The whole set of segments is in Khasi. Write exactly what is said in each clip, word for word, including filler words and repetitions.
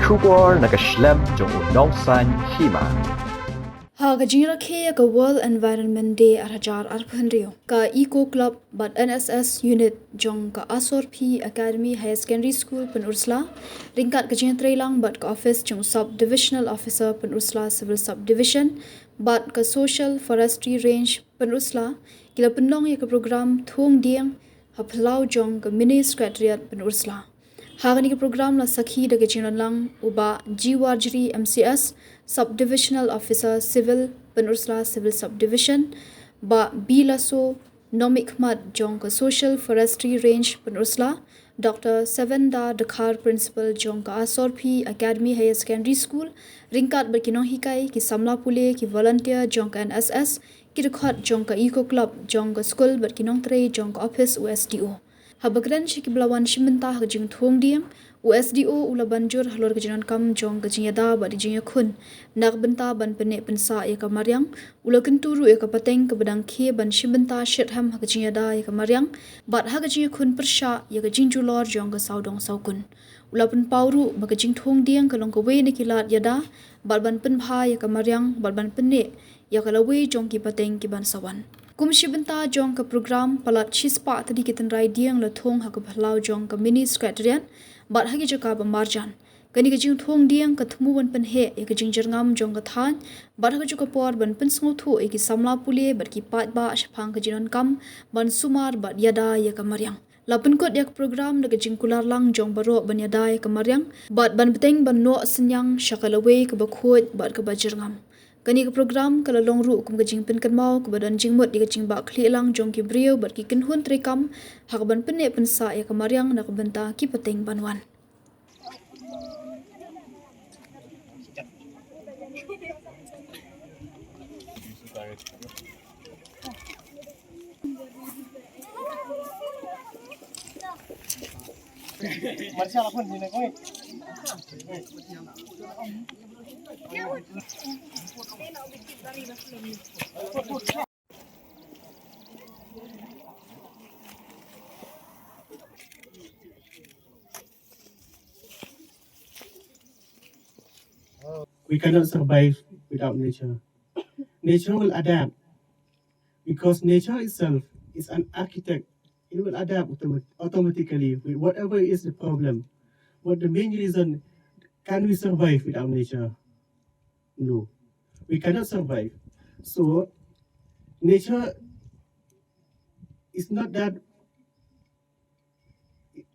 Khubor na ka shlem jong u nongsaiñ hima. Ha ka jingrakhe ïa ka World Environment Day ar hajar arphew hynriew, ka Eco Club bad N S S Unit jong ka Asorphi Academy Higher Secondary School Pynursla, ryngkat ka jingtreilang bad ka office jong u Sub Divisional Officer Pynursla Civil Subdivision bad ka Social Forestry Range Pynursla, ki la pynlong ïa ka program thung dieng ha phyllaw jong ka Mini Secretariat Pynursla. Ha kane ka program la sakhi da ka jingdonlang u Bah G Warjri M C S, Sub Divisional Officer Civil Pynursla Civil Subdivision, Bah B Laso, Nomic Khmat jong ka Social Forestry Range Pynursla, Doctor Sevenda Dkhar, Principal jong ka Asorphi Academy Higher Secondary School, ryngkat bad ki nonghikai, ki samla pule, ki volunteer jong ka N S S, ki dkhot jong ka Eco Club jong ka skul bad ki nongtrei jong ka office u S D O. Haba kren sha kiba la wan shim bynta ha ka jingthung dieng, u S D O u la ban jur halor ka jingdonkam jong ka jingïada bad ka jingïakhun na ka bynta ban pynneh pynsah ïa ka mariang. U la kyntu ruh ïa ka pateng kaba dang khie ban shim bynta shitrhem ha ka jingïada ïa ka mariang bad ha ka jingïakhun pyrshah ïa ka jingjulor jong ka sawdong sawkun. U la pynpaw ruh ba ka jingthung dieng ka long kawei na ki lad ïada bad ban pynbha ïa ka mariang bad ban pynneh ïa ka lawei jong ki pateng ki ban sa wan. Kum shi bynta jong ka program, palat shispah tylli ki tynrai dieng la thung ha ka phyllaw jong ka Mini Secretariat bad ha ki jaka ba marjan. Kane ka jingthung dieng ka thmu ban pynheh ïa ka jingjyrngam jong ka thaiñ bad ha kajuh ka por ban pynsngewthuh ïa ki samla pule bad ki paidbah shaphang ka jingdonkam ban sumar bad ïada ïa ka mariang. La pynkut ïa ka program da ka jingkular lang jong baroh ban ïada ïa ka mariang bad ban bteng ban noh synñiang sha ka lawei kaba khuid bad kaba jyrngam. Kane ka program ka la long ruh kum ka jingpynkynmaw kaba don jingmut ïa ka jingbahkhlieh lang jong ki briew bad ki kynhun treikam ha kaban pynneh pynsah ïa ka mariang na ka bynta ki pateng ban wan. We cannot survive without nature. Nature will adapt because nature itself is an architect. It will adapt automat- automatically with whatever is the problem. But the main reason, can we survive without nature? No, we cannot survive. So, nature is not that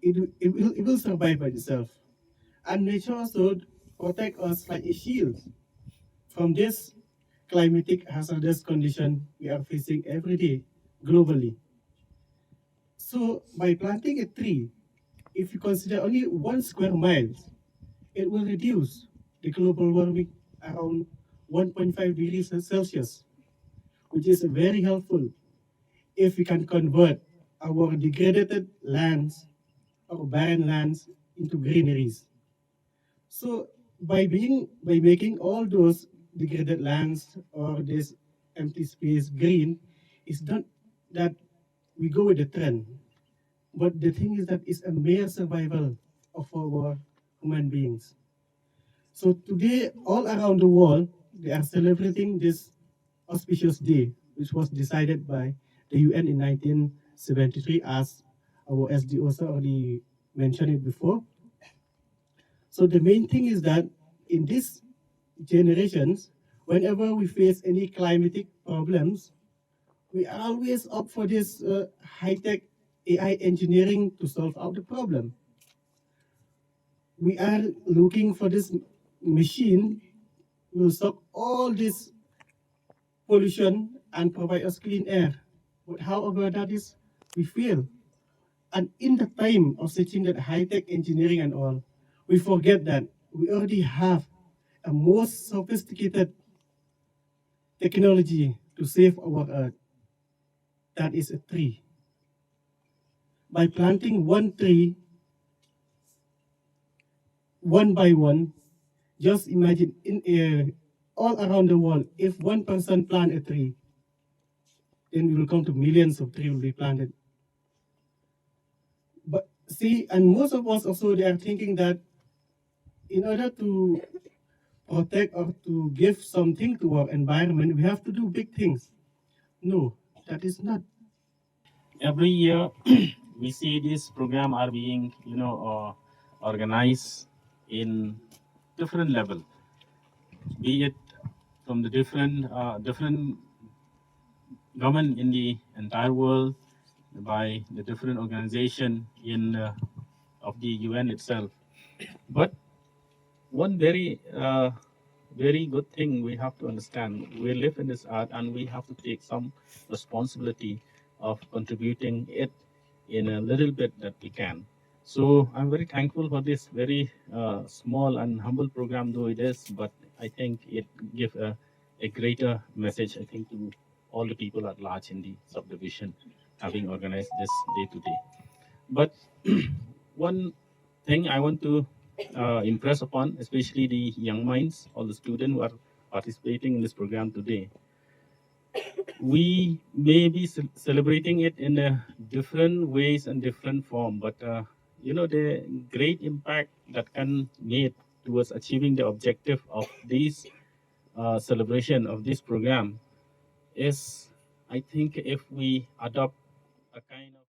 it, it, will, it will survive by itself. And nature also protect us like a shield from this climatic hazardous condition we are facing every day globally. So by planting a tree, if you consider only one square mile, it will reduce the global warming around one point five degrees Celsius, which is very helpful if we can convert our degraded lands or barren lands into greeneries. So by being by making all those degraded lands or this empty space green, it's not that we go with the trend, but the thing is that it's a mere survival of our human beings. So today, all around the world, they are celebrating this auspicious day, which was decided by the U N in nineteen seventy-three, as our S D O sir already mentioned it before. So the main thing is that in these generations, whenever we face any climatic problems, we always opt for this uh, high-tech A I engineering to solve out the problem. We are looking for this machine will suck all this pollution and provide us clean air. But however that is, we fail. And in the time of searching that high-tech engineering and all, we forget that we already have a most sophisticated technology to save our earth. That is a tree. By planting one tree, one by one, just imagine in uh, all around the world, if one person plant a tree, then we will come to millions of trees will be planted. But see, and most of us also, they are thinking that In order to protect or to give something to our environment, we have to do big things. No, that is not. Every year we see these programs are being, you know, uh, organized in different level, be it from the different uh, different government in the entire world, by the different organization in uh, of the U N itself. But one very uh, very good thing we have to understand, we live in this earth and we have to take some responsibility of contributing it in a little bit that we can. So I'm very thankful for this very uh, small and humble program, though it is, but I think it gives a, a greater message, I think, to all the people at large in the subdivision having organized this day today. But one thing I want to uh, impress upon, especially the young minds, all the students who are participating in this program today, we may be ce- celebrating it in a different ways and different form, but uh, you know, the great impact that can made towards achieving the objective of this uh, celebration of this program is, I think, if we adopt a kind of